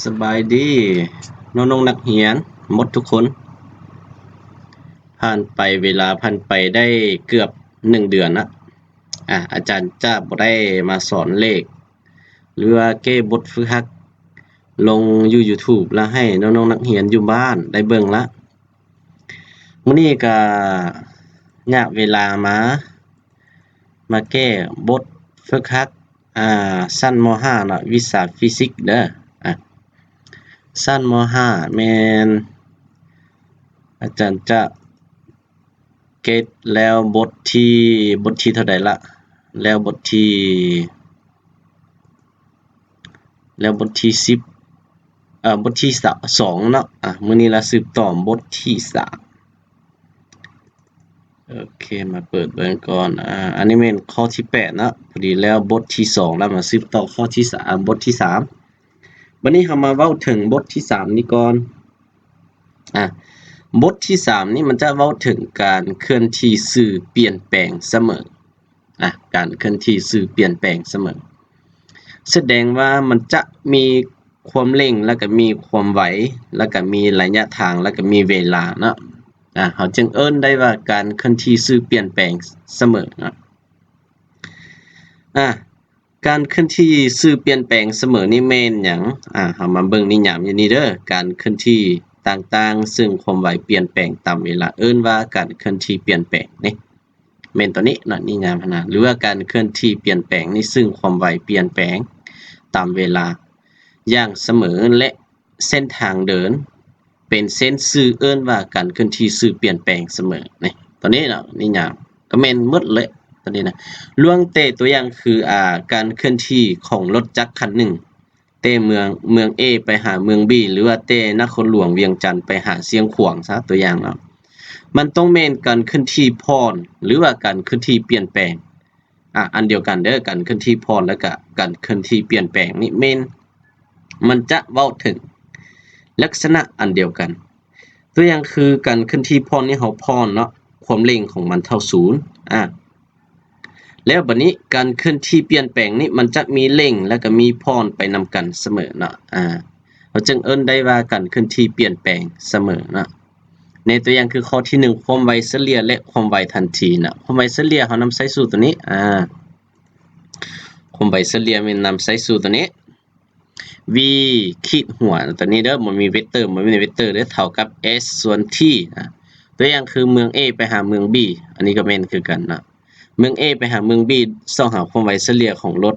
ສະບາຍດີນ້ອງໆນັກຮຽນໝົດທຸກຄົນ. ຜ່ານໄປ ເວລາຜ່ານໄປໄດ້ເກືອບໜຶ່ງເດືອນລະ. ອາ ອາຈານຈະບໍ່ໄດ້ມາສອນເລກ ຫຼືວ່າແກ້ບົດຝຶກຫັດລົງຢູ່ຢູທູບ ແລ້ວໃຫ້ນ້ອງໆນັກຮຽນຢູ່ບ້ານໄດ້ເບິ່ງລະ. ມື້ນີ້ກະຍາກເວລາມາ ມາແກ້ບົດຝຶກຫັດ ອ່າ ຊັ້ນ ມໍຫ້າ ເນາະ ວິຊາຟີຊິກເດີ. ອ່າ ຊັ້ນ ມໍຫ້າ ແມ່ນອາຈານຈະເກັດແລ້ວບົດທີ ບົດທີເທົ່າໃດລະ? ແລ້ວບົດທີ ແລ້ວບົດທີສິບ ເອີ ບົດທີສອງເນາະ. ອ່າ ມື້ນີ້ລະສືບຕໍ່ບົດທີສາມ. ໂອເຄ ມາເປີດເບິ່ງກ່ອນ. ອ່າ ອັນນີ້ແມ່ນຂໍ້ທີແປດເນາະ ພໍດີແລ້ວບົດທີສອງ ແລ້ວມາສືບຕໍ່ຂໍ້ທີສາມ ບົດທີສາມ. ບັດນີ້ເຮົາມາເວົ້າເຖິງບົດທີສາມນີ້ກ່ອນ. ອ່າ ບົດທີສາມນີ້ມັນຈະເວົ້າເຖິງການເຄື່ອນທີ່ສື່ປ່ຽນແປງສະເໝີ. ອ່າ ການເຄື່ອນທີ່ສື່ປ່ຽນແປງສະເໝີ ສະແດງວ່າມັນຈະມີຄວາມເລັ່ງ ແລ້ວກະມີຄວາມໄວ ແລ້ວກະມີໄລຍະທາງ ແລ້ວກະມີເວລາເນາະ. ອ່າ ເຮົາຈຶ່ງເອີ້ນໄດ້ວ່າການເຄື່ອນທີ່ສື່ປ່ຽນແປງສະເໝີເນາະ. ອ່າ ການເຄື່ອນທີ່ສື່ປ່ຽນແປງສະເໝີນີ້ແມ່ນຫຍັງ? ອ່າ ເຮົາມາເບິ່ງນິຍາມຢູ່ນີ້ເດີ. ການເຄື່ອນທີ່ຕ່າງໆ ເຊິ່ງຄວາມໄວປ່ຽນແປງຕາມເວລາ ເອີ້ນວ່າການເຄື່ອນທີ່ປ່ຽນແປງນີ້ ແມ່ນໂຕນີ້ເນາະ ນິຍາມຫັ້ນນະ ຫຼືວ່າການເຄື່ອນທີ່ປ່ຽນແປງນີ້ ເຊິ່ງຄວາມໄວປ່ຽນແປງຕາມເວລາຢ່າງສະເໝີ ແລະ ເສັ້ນທາງເດີນ ເປັນເສັ້ນຊື່ເອີ້ນວ່າການເຄື່ອນທີ່ສື່ປ່ຽນແປງສະເໝີນີ້. ໂຕນີ້ເນາະ ນິຍາມກະແມ່ນໝົດເລີຍໂຕນີ້ນະ. ລວງແຕ່ຕົວຢ່າງຄື ອ່າ ການເຄື່ອນທີ່ຂອງລົດຈັກຄັນໜຶ່ງ ແຕ່ເມືອງ ເມືອງ A ໄປຫາເມືອງ B ຫຼືວ່າແຕ່ນະຄອນຫຼວງວຽງຈັນໄປຫາຊຽງຂວາງຊະ ຕົວຢ່າງເນາະ, ມັນຕ້ອງແມ່ນການເຄື່ອນທີ່ຜ່ອນ ຫຼືວ່າການເຄື່ອນທີ່ປ່ຽນແປງ ອາ ອັນດຽວກັນເດີ. ການເຄື່ອນທີ່ຜ່ອນ ແລ້ວກະການເຄື່ອນທີ່ປ່ຽນແປງນີ້ແມ່ນ ມັນຈະເວົ້າເຖິງລັກສະນະອັນດຽວກັນ. ຕົວຢ່າງຄືການເຄື່ອນທີ່ຜ່ອນນີ້ ເຮົາຜ່ອນເນາະ ຄວາມເລັ່ງຂອງມັນເທົ່າສູນ ອາ ແລ້ວບັດນີ້ການເຄື່ອນທີ່ປ່ຽນແປງນີ້ ມັນຈະມີເລັ່ງ ແລ້ວກະມີຜ່ອນໄປນຳກັນສະເໝີເນາະ. ອາ ເຮົາຈຶ່ງເອີ້ນໄດ້ວ່າການເຄື່ອນທີ່ປ່ຽນແປງສະເໝີເນາະ. ໃນຕົວຢ່າງຄືຂໍ້ທີໜຶ່ງ ຄວາມໄວສະເລ່ຍ ແລະ ຄວາມໄວທັນທີເນາະ. ຄວາມໄວສະເລ່ຍ ເຮົານຳໃຊ້ສູດຕົວນີ້ ອາ ຄວາມໄວສະເລ່ຍແມ່ນນຳໃຊ້ສູດຕົວນີ້ v ຂີດຫົວຕົວນີ້ເດີ ບໍ່ມີເວັກເຕີ ບໍ່ມີເວັກເຕີເດີ ເທົ່າກັບ s ສ່ວນ t. ອາ ຕົວຢ່າງຄືເມືອງ A ໄປຫາເມືອງ B ອັນນີ້ກະແມ່ນຄືກັນເນາະ. ເມືອງ A ໄປຫາເມືອງ B ຊອກຫາຄວາມໄວສະເລ່ຍຂອງລົດ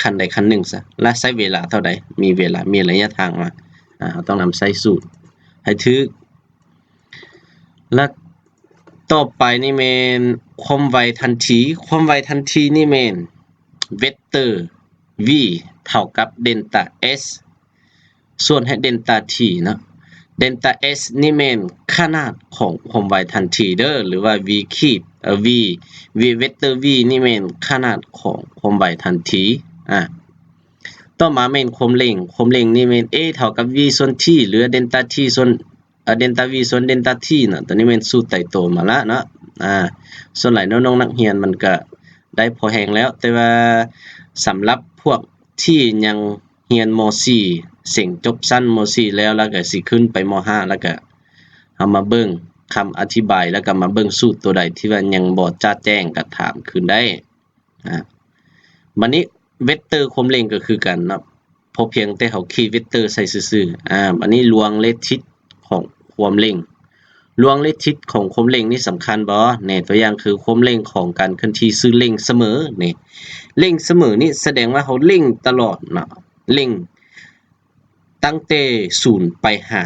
ຄັນໃດຄັນໜຶ່ງຊະ ລະໃຊ້ເວລາເທົ່າໃດ? ມີເວລາ ມີໄລຍະທາງມາ ອາ ເຮົາຕ້ອງນຳໃຊ້ສູດໃຫ້ຖືກ. ລະຕໍ່ໄປນີ້ແມ່ນຄວາມໄວທັນທີ. ຄວາມໄວທັນທີນີ້ແມ່ນເວັກເຕີ v ເທົ່າກັບເດນຕາ s ສ່ວນໃຫ້ເດນຕາ t ເນາະ. ເດນຕາ s ນີ້ແມ່ນຂະໜາດຂອງຄວາມໄວທັນທີເດີ ຫຼືວ່າ v ຂີດ v v ເວັກເຕີ v ນີ້ແມ່ນຂະໜາດຂອງຄວາມໄວທັນທີ. ອາ ຕໍ່ມາແມ່ນຄວາມເລັ່ງ. ຄວາມເລັ່ງນີ້ແມ່ນ a ເທົ່າກັບ v ສ່ວນ t ຫຼືວ່າເດນຕາ t ສ່ວນ ອາ ເດນຕາ v ສ່ວນເດນຕາ t ເນາະ. ຕົວນີ້ແມ່ນສູດຕາຍໂຕມາລະເນາະ. ອາ ສ່ວນຫຼາຍນ້ອງໆນັກຮຽນມັນກະໄດ້ພໍແຮງແລ້ວ ແຕ່ວ່າສຳລັບພວກທີ່ຍັງຮຽນ ມໍສີ່ ເສັງຈົບຊັ້ນ ມໍສີ່ ແລ້ວ ແລ້ວກະຊິຂຶ້ນໄປ ມໍຫ້າ ແລ້ວກະເຮົາມາເບິ່ງຄຳອະທິບາຍ ແລ້ວກະມາເບິ່ງສູດໂຕໃດທີ່ວ່າຍັງບໍ່ຈະແຈ້ງກະຖາມຄືນໄດ້. ອາ ບັດນີ້ເວັກເຕີຄວາມເລັ່ງກະຄືກັນເນາະ ເພາະພຽງແຕ່ເຮົາຂີດເວັກເຕີໃສ່ຊື່ໆ. ອາ ບັດນີ້ລວງ ແລະ ທິດຂອງຄວາມເລັ່ງ. ລວງ ແລະ ທິດຂອງຄວາມເລັ່ງນີ້ສຳຄັນບໍ່? ແນ່ ຕົວຢ່າງຄືຄວາມເລັ່ງຂອງການເຄື່ອນທີ່ຊື່ເລັ່ງສະເໝີນີ້. ເລັ່ງສະເໝີນີ້ສະແດງວ່າເຮົາເລັ່ງຕະຫຼອດເນາະ ເລັ່ງ ຕັ້ງແຕ່ສູນໄປຫາ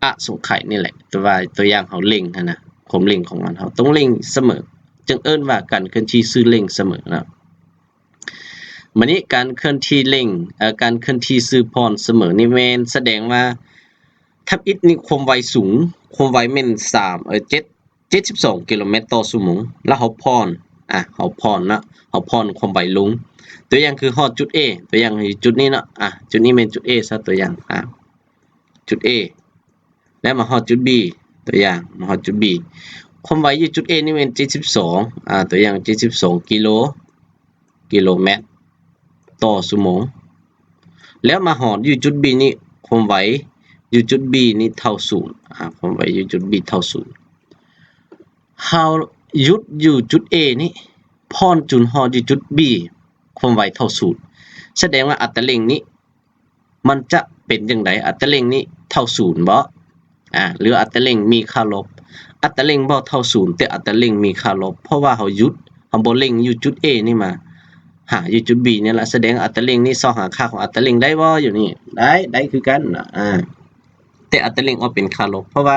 ອະສົງໄຂນີ້ແຫຼະ. ແຕ່ວ່າຕົວຢ່າງເຮົາເລັ່ງຫັ້ນນະ ຄວາມເລັ່ງຂອງມັນ ເຮົາຕ້ອງເລັ່ງສະເໝີ ຈຶ່ງເອີ້ນວ່າການເຄື່ອນທີ່ຊື່ເລັ່ງສະເໝີເນາະ. ບັດນີ້ການເຄື່ອນທີ່ເລັ່ງ ເອີ ການເຄື່ອນທີ່ຊື່ຜ່ອນສະເໝີນີ້ແມ່ນສະແດງວ່າ ທຳອິດນີ້ຄວາມໄວສູງ ຄວາມໄວແມ່ນສາມ ເອີ ເຈັດ ເຈັດສິບສອງກິໂລແມັດຕໍ່ຊົ່ວໂມງ ແລ້ວເຮົາຜ່ອນ ອາ ເຮົາຜ່ອນເນາະ ເຮົາຜ່ອນຄວາມໄວລົງ. ຕົວຢ່າງຄືຮອດຈຸດ A ຕົວຢ່າງຢູ່ຈຸດນີ້ເນາະ ອາ ຈຸດນີ້ແມ່ນຈຸດ A ຊະ ຕົວຢ່າງ ອາ ຈຸດ A ແລ້ວມາຮອດຈຸດ B ຕົວຢ່າງ ມາຮອດຈຸດ B ຄວາມໄວຢູ່ຈຸດ A ນີ້ແມ່ນເຈັດສິບສອງ ອາ ຕົວຢ່າງເຈັດສິບສອງກິໂລ ກິໂລແມັດຕໍ່ຊົ່ວໂມງ ແລ້ວມາຮອດຢູ່ຈຸດ B ນີ້ ຄວາມໄວຢູ່ຈຸດ B ນີ້ເທົ່າສູນ ອາ ຄວາມໄວຢູ່ຈຸດ B ເທົ່າສູນ ເຮົາຢຸດຢູ່ຈຸດ A ນີ້ ຜ່ອນຈົນຮອດຢູ່ຈຸດ B ຄວາມໄວເທົ່າສູນ ສະແດງວ່າອັດຕະເລັ່ງນີ້ ມັນຈະເປັນຈັ່ງໃດ? ອັດຕະເລັ່ງນີ້ເທົ່າສູນບໍ? ອາ ຫຼືອັດຕະເລັ່ງມີຄ່າລົບ? ອັດຕະເລັ່ງບໍ່ເທົ່າສູນ ແຕ່ອັດຕະເລັ່ງມີຄ່າລົບ ເພາະວ່າເຮົາຢຸດ ເຮົາບໍ່ເລັ່ງຢູ່ຈຸດ A ນີ້ມາ ຫາຢູ່ຈຸດ B ນີ້ລະ ສະແດງອັດຕະເລັ່ງນີ້ຊອກຫາຄ່າຂອງອັດຕະເລັ່ງໄດ້ບໍ່? ຢູ່ນີ້ ໄດ້ ໄດ້ຄືກັນ ອາ ແຕ່ອັດຕະເລັ່ງອອກເປັນຄ່າລົບ ເພາະວ່າ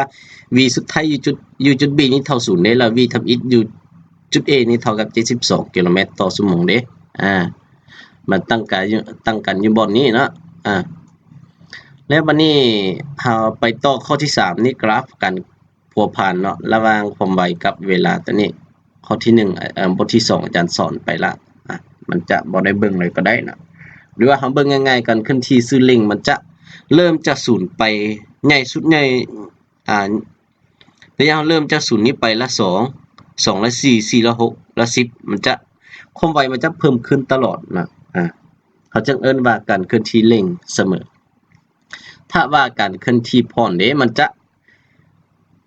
V ສຸດທ້າຍຢູ່ຈຸດ ຢູ່ຈຸດ B ນີ້ເທົ່າສູນເດ້ ແລ້ວ V ທຳອິດຢູ່ຈຸດ A ນີ້ເທົ່າກັບເຈັດສິບສອງກິໂລແມັດຕໍ່ຊົ່ວໂມງເດ້ ອາ ມັນຕັ້ງການຢູ່ ຕັ້ງກັນຢູ່ບ່ອນນີ້ເນາະ ອາ ແລ້ວບັດນີ້ເຮົາໄປຕໍ່ຂໍ້ທີສາມນີ້ ກຣາຟການພົວພັນເນາະ ລະຫວ່າງຄວາມໄວກັບເວລາ ຕົວນີ້ຂໍ້ທີໜຶ່ງ ເອີ ບົດທີສອງອາຈານສອນໄປລະ ອາ ມັນຈະບໍ່ໄດ້ເບິ່ງເລີຍກໍໄດ້ນະ ຫຼືວ່າເຮົາເບິ່ງງ່າຍໆ ການເຄື່ອນທີ່ຊື່ເລັ່ງ ມັນຈະເລີ່ມຈາກສູນໄປໃຫຍ່ສຸດໃຫຍ່ ອາ ໄລຍະເຮົາເລີ່ມຈາກສູນນີ້ໄປລະສອງ ສອງລະສີ່ ສີ່ລະຫົກ ລະສິບ ມັນຈະ ຄວາມໄວມັນຈະເພີ່ມຂຶ້ນຕະຫຼອດນະ ອາ ເຮົາຈຶ່ງເອີ້ນວ່າການເຄື່ອນທີ່ເລັ່ງສະເໝີ. ຖ້າວ່າການເຄື່ອນທີ່ຜ່ອນເດ ມັນຈະ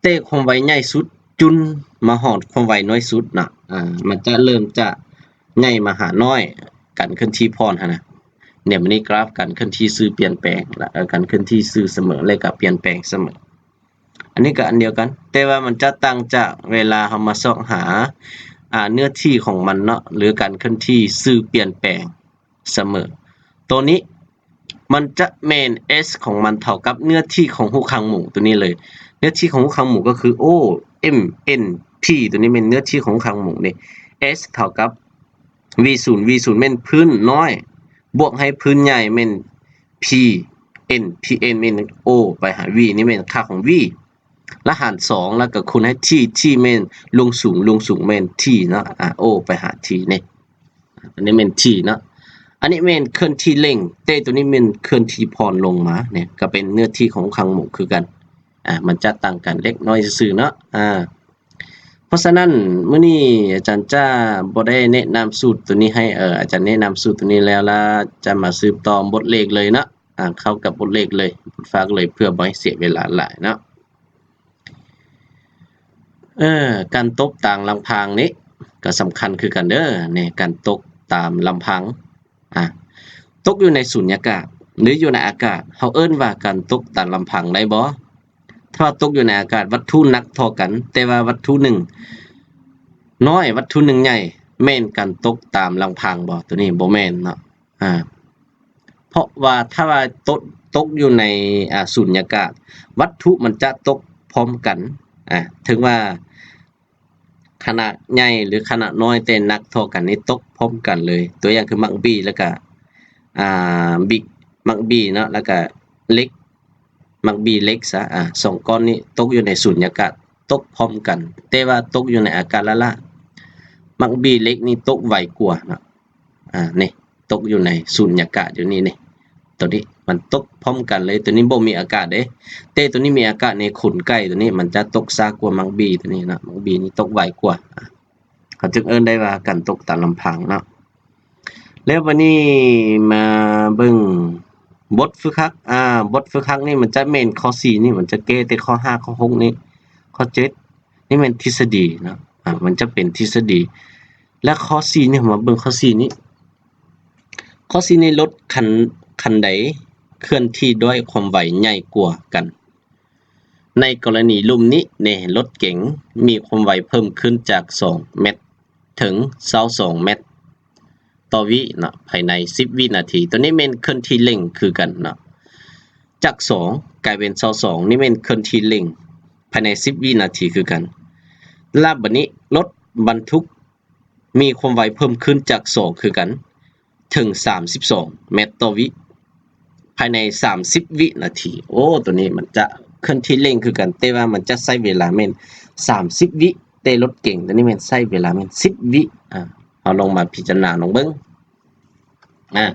ແຕ່ຄວາມໄວໃຫຍ່ສຸດ ຈົນມາຮອດຄວາມໄວນ້ອຍສຸດນະ ອາ ມັນຈະເລີ່ມຈາກໃຫຍ່ມາຫານ້ອຍ ການເຄື່ອນທີ່ຜ່ອນຫັ້ນນະ ແນວນີ້ກຣາຟການເຄື່ອນທີ່ຊື່ປ່ຽນແປງ ແລະ ການເຄື່ອນທີ່ຊື່ສະເໝີ ແລະ ກໍປ່ຽນແປງສະເໝີ. ອັນນີ້ກໍອັນດຽວກັນ ແຕ່ວ່າມັນຈະຕ່າງຈາກເວລາເຮົາມາຊອກຫາ ອາ ເນື້ອທີ່ຂອງມັນເນາະ ຫຼືການເຄື່ອນທີ່ຊື່ປ່ຽນແປງສະເໝີ. ໂຕນີ້ມັນຈະແມ່ນ S ຂອງມັນເທົ່າກັບເນື້ອທີ່ຂອງຮູບຄາງໝູ ໂຕນີ້ເລີຍ. ເນື້ອທີ່ຂອງຮູບຄາງໝູກໍຄື O M N P ໂຕນີ້ແມ່ນເນື້ອທີ່ຂອງຮູບຄາງໝູເດ້. S ເທົ່າກັບ V ສູນ V ສູນແມ່ນພື້ນນ້ອຍ ບວກໃຫ້ພື້ນໃຫຍ່ແມ່ນ P N P N ແມ່ນ O ໄປຫາ V ນີ້ແມ່ນຄ່າຂອງ V ລະຫານສອງ ລະກະຄູນໃຫ້ T T ແມ່ນລວງສູງ ລວງສູງແມ່ນ T ເນາະ ອາ O ໄປຫາ T ນີ້ ອັນນີ້ແມ່ນ T ເນາະ ອັນນີ້ແມ່ນເຄື່ອນທີ່ເລັ່ງ ແຕ່ໂຕນີ້ແມ່ນເຄື່ອນທີ່ຜ່ອນລົງມາ ນີ້ກະເປັນເນື້ອທີ່ຂອງຄັງໝູຄືກັນ ອາ ມັນຈະຕ່າງກັນເລັກນ້ອຍຊື່ໆເນາະ ອາ ເພາະສະນັ້ນ ມື້ນີ້ອາຈານຈະບໍ່ໄດ້ແນະນຳສູດໂຕນີ້ໃຫ້ ເອີ ອາຈານແນະນຳສູດໂຕນີ້ແລ້ວ ລະຈະມາສືບຕໍ່ບົດເລກເລີຍເນາະ ອາ ເຂົ້າກັບບົດເລກເລີຍ ບົດຝາກເລີຍ ເພື່ອບໍ່ໃຫ້ເສຍເວລາຫຼາຍເນາະ. ເອີ ການຕົກຕາມລຳພັງນີ້ກໍສຳຄັນຄືກັນເດີ ນີ້ ການຕົກຕາມລຳພັງ ອາ ຕົກຢູ່ໃນສຸນຍາກາດ ຫຼື ຢູ່ໃນອາກາດ ເຮົາເອີ້ນວ່າການຕົກຕາມລຳພັງໄດ້ບໍ່? ຖ້າວ່າຕົກຢູ່ໃນອາກາດ ວັດຖຸໜັກທໍ່ກັນ ແຕ່ວ່າວັດຖຸໜຶ່ງນ້ອຍ ວັດຖຸໜຶ່ງໃຫຍ່ ແມ່ນການຕົກຕາມລຳພັງບໍ່? ໂຕນີ້ບໍ່ແມ່ນເນາະ ອາ ເພາະວ່າຖ້າວ່າຕົກ ຕົກຢູ່ໃນ ອາ ສຸນຍາກາດ ວັດຖຸມັນຈະຕົກພ້ອມກັນ ອາ ເຖິງວ່າຂະໜາດໃຫຍ່ ຫຼື ຂະໜາດນ້ອຍ ແຕ່ໜັກທໍ່ກັນນີ້ຕົກພ້ອມກັນເລີຍ ຕົວຢ່າງຄືໝາກບີ ແລ້ວກະ ອາ ບິກ ໝາກບີເນາະ ແລ້ວກະເຫຼັກ ໝາກບີເຫຼັກຊະ ອາ ສອງກ້ອນນີ້ຕົກຢູ່ໃນສຸນຍາກາດ ຕົກພ້ອມກັນ ແຕ່ວ່າຕົກຢູ່ໃນອາກາດລ້າໆ ໝາກບີເຫຼັກນີ້ຕົກໄວກວ່າເນາະ ອາ ນີ້ຕົກຢູ່ໃນສຸນຍາກາດຢູ່ນີ້ນີ້ ໂຕນີ້ມັນຕົກພ້ອມກັນເລີຍ ໂຕນີ້ບໍ່ມີອາກາດເດ້ ແຕ່ໂຕນີ້ມີອາກາດນີ້ ຂົນໄກ່ໂຕນີ້ມັນຈະຕົກຊ້າກວ່າໝາກບີໂຕນີ້ເນາະ ໝາກບີນີ້ຕົກໄວກວ່າ ອາ ເຮົາຈຶ່ງເອີ້ນໄດ້ວ່າການຕົກຕາມລຳພັງເນາະ. ແລ້ວບັດນີ້ມາເບິ່ງບົດຝຶກຫັດ ອາ ບົດຝຶກຫັດນີ້ມັນຈະແມ່ນຂໍ້ສີ່ນີ້ ມັນຈະແກ້ແຕ່ຂໍ້ຫ້າ ຂໍ້ຫົກນີ້ ຂໍ້ເຈັດນີ້ແມ່ນທິດສະດີເນາະ ອາ ມັນຈະເປັນທິດສະດີ ແລະ ຂໍ້ສີ່ນີ້ ເຮົາມາເບິ່ງຂໍ້ສີ່ນີ້ ຂໍ້ສີ່ນີ້ ລົດຄັນ ຄັນໃດເຄື່ອນທີ່ດ້ວຍຄວາມໄວໃຫຍ່ກວ່າກັນ? ໃນກໍລະນີລຸ່ມນີ້ເນ ລົດເກັງມີຄວາມໄວເພີ່ມຂຶ້ນຈາກສອງແມັດເຖິງຊາວສອງແມັດຕໍ່ວິເນາະ ພາຍໃນສິບວິນາທີ ໂຕນີ້ແມ່ນເຄື່ອນທີ່ເລັ່ງຄືກັນເນາະ ຈາກສອງກາຍເປັນຊາວສອງ ນີ້ແມ່ນເຄື່ອນທີ່ເລັ່ງພາຍໃນສິບວິນາທີຄືກັນ ລະບາດນີ້ລົດບັນທຸກ ມີຄວາມໄວເພີ່ມຂຶ້ນຈາກສອງຄືກັນ ເຖິງສາມສິບສອງແມັດຕໍ່ວິ ພາຍໃນສາມສິບວິນາທີ. ໂອ້ ໂຕນີ້ມັນຈະເຄື່ອນທີ່ເລັ່ງຄືກັນ ແຕ່ວ່າມັນຈະໃຊ້ເວລາແມ່ນສາມສິບວິ ແຕ່ລົດເກັງໂຕນີ້ແມ່ນໃຊ້ເວລາແມ່ນສິບວິ. ອາ ເຮົາລອງມາພິຈາລະນາລອງເບິ່ງ. ອາ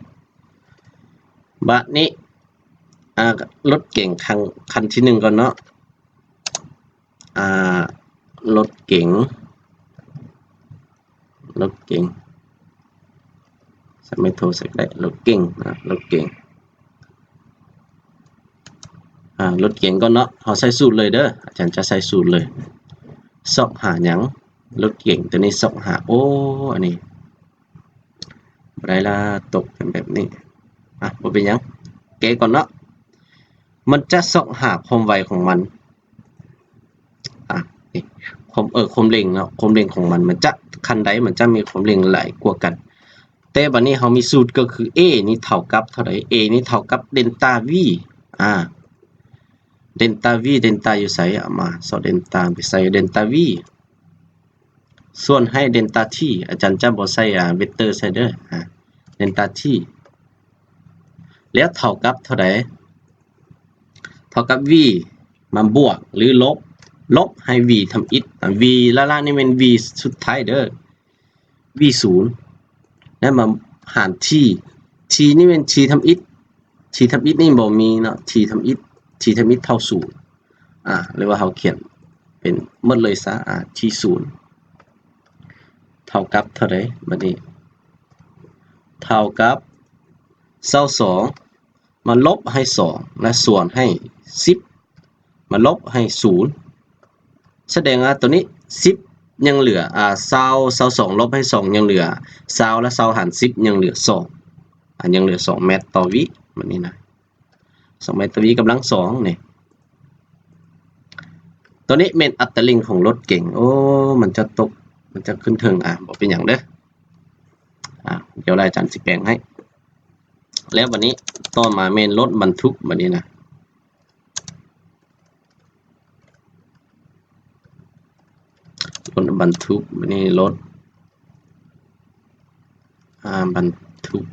ບາດນີ້ ອາ ລົດເກັງຄັນ ຄັນທີໜຶ່ງກ່ອນເນາະ. ອາ ລົດເກັງ ລົດເກັງ ສາມາດໂທໃສ່ກໍໄດ້ ລົດເກັງນະ ລົດເກັງ ອາ ລົດເກັງກ່ອນເນາະ ເຮົາໃສ່ສູດເລີຍເດີ ອາຈານຈະໃສ່ສູດເລີຍ. ຊອກຫາຫຍັງ? ລົດເກັງໂຕນີ້ຊອກຫາ ໂອ້ ອັນນີ້ ບໍ່ໄດ້ລະ ຕົກເປັນແບບນີ້. ອາ ບໍ່ເປັນຫຍັງ ແກ້ກ່ອນເນາະ. ມັນຈະຊອກຫາຄວາມໄວຂອງມັນ ອາ ຄວາມ ເອີ ຄວາມເລັ່ງເນາະ ຄວາມເລັ່ງຂອງມັນ ມັນຈະ ຄັນໃດມັນຈະມີຄວາມເລັ່ງຫຼາຍກວ່າກັນ. ແຕ່ບັດນີ້ເຮົາມີສູດກໍຄື A ນີ້ເທົ່າກັບເທົ່າໃດ? A ນີ້ເທົ່າກັບເດນຕາ V ອາ ເດນຕາ V ເດນຕາຢູ່ໃສ? ເອົາມາຊອກເດນຕາໄປໃສ່ເດນຕາ V ສ່ວນໃຫ້ເດນຕາ T ອາຈານຈະບໍ່ໃສ່ ອາ ເວັກເຕີໃສ່ເດີ ອາ ເດນຕາ T ແລ້ວເທົ່າກັບເທົ່າໃດ? ເທົ່າກັບ V ມາບວກ ຫຼື ລົບ ລົບໃຫ້ V ທຳອິດ ອາ V ລ້າໆນີ້ແມ່ນ V ສຸດທ້າຍເດີ V ສູນ ແລ້ວມາຫານ T T ນີ້ແມ່ນ T ທຳອິດ T ທຳອິດນີ້ບໍ່ມີເນາະ T ທຳອິດ T ທຳອິດເທົ່າສູນ ອາ ຫຼືວ່າເຮົາຂຽນເປັນໝົດເລີຍຊະ ອາ T ສູນເທົ່າກັບເທົ່າໃດ? ບັດນີ້ເທົ່າກັບຊາວສອງ ມາລົບໃຫ້ສອງ ແລະ ສ່ວນໃຫ້ສິບ ມາລົບໃຫ້ສູນ ສະແດງວ່າໂຕນີ້ສິບຍັງເຫຼືອ ອາ ຊາວ ຊາວສອງລົບໃຫ້ສອງຍັງເຫຼືອຊາວ ແລະ ຊາວຫານສິບຍັງເຫຼືອສອງ ອາ ຍັງເຫຼືອສອງແມັດຕໍ່ວິ ແບບນີ້ນະ ສອງແມັດຕໍ່ວິກຳລັງສອງນີ້. ໂຕນີ້ແມ່ນອັດຕະເລັ່ງຂອງລົດເກັງ ໂອ້ ມັນຈະຕົກ ມັນຈະຂຶ້ນເທິງ ອາ ບໍ່ເປັນຫຍັງເດີ ອາ ດຽວອາຈານຊິແປງໃຫ້. ແລ້ວບັດນີ້ຕໍ່ມາແມ່ນລົດບັນທຸກ ບັດນີ້ນະ ລົດບັນທຸກ ບັດນີ້ລົດ ອາ ບັນທຸກ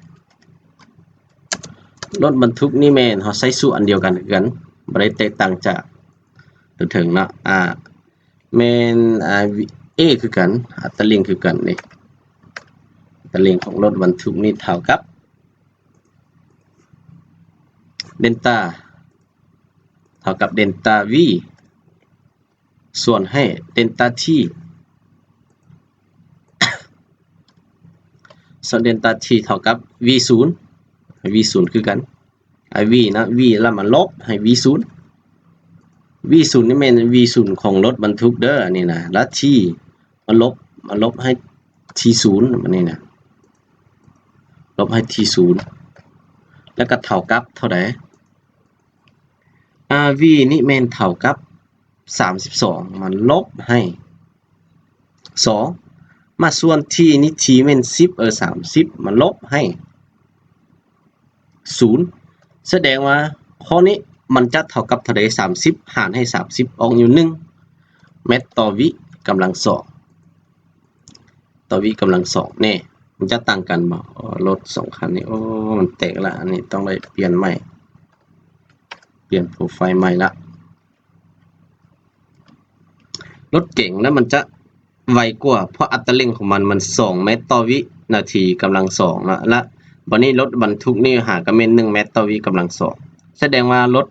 ລົດບັນທຸກນີ້ແມ່ນເຮົາໃຊ້ສູດອັນດຽວກັນຄືກັນ ບໍ່ໄດ້ແຕກຕ່າງຈາກໂຕເທິງເນາະ ອາ ແມ່ນ ອາ A ຄືກັນ ອັດຕະເລັ່ງຄືກັນນີ້ ອັດຕະເລັ່ງຂອງລົດບັນທຸກນີ້ເທົ່າກັບເດນຕາ ເທົ່າກັບເດນຕາ V ສ່ວນໃຫ້ເດນຕາ T ສ່ວນເດນຕາ T ເທົ່າກັບ V ສູນ V ສູນຄືກັນ V ນະ V ແລ້ວມາລົບໃຫ້ V ສູນ V ສູນນີ້ແມ່ນ V ສູນຂອງລົດບັນທຸກເດີ ອັນນີ້ນະ ແລ້ວ T ມາລົບ ມາລົບໃຫ້ T ສູນ ອັນນີ້ນະ ລົບໃຫ້ T ສູນ ແລ້ວກໍເທົ່າກັບເທົ່າໃດ? ອາ V ນີ້ແມ່ນເທົ່າກັບສາມສິບສອງ ມາລົບໃຫ້ສອງ ມາສ່ວນ T ນີ້ T ແມ່ນສິບ ເອີ ສາມສິບ ມາລົບໃຫ້ສູນ ສະແດງວ່າຂໍ້ນີ້ມັນຈະເທົ່າກັບເທົ່າໃດ? ສາມສິບຫານໃຫ້ສາມສິບອອກຢູ່ໜຶ່ງແມັດຕໍ່ວິກຳລັງສອງ ຕໍ່ວິກຳລັງສອງ ແນ່ ມັນຈະຕ່າງກັນບໍ່? ເອີ ລົດສອງຄັນນີ້ ໂອ້ ມັນແຕກລະ ອັນນີ້ຕ້ອງໄດ້ປ່ຽນໃໝ່ ປ່ຽນໂປຣໄຟລ໌ໃໝ່ລະ. ລົດເກັງນະ ມັນຈະໄວກວ່າ ເພາະອັດຕະເລັ່ງຂອງມັນ ມັນສອງແມັດຕໍ່ວິນາທີກຳລັງສອງເນາະ ລະບາດນີ້ລົດບັນທຸກນີ້ຫາກະແມ່ນໜຶ່ງແມັດຕໍ່ວິກຳລັງສອງ ສະແດງວ່າລົດ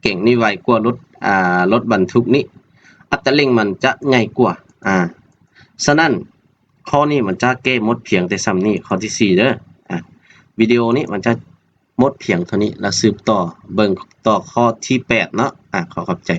ເກັງນີ້ໄວກວ່າລົດ ອາ ລົດບັນທຸກນີ້ ອັດຕະເລັ່ງມັນຈະໃຫຍ່ກວ່າ ອາ ສະນັ້ນ ຂໍ້ນີ້ມັນຈະແກ້ໝົດພຽງແຕ່ສ່ຳນີ້ ຂໍ້ທີສີ່ເດີ ອາ ວິດີໂອນີ້ມັນຈະໝົດພຽງເທົ່ານີ້ ແລ້ວສືບຕໍ່ເບິ່ງຕໍ່ຂໍ້ທີແປດເນາະ ອາ ຂໍຂອບໃຈ.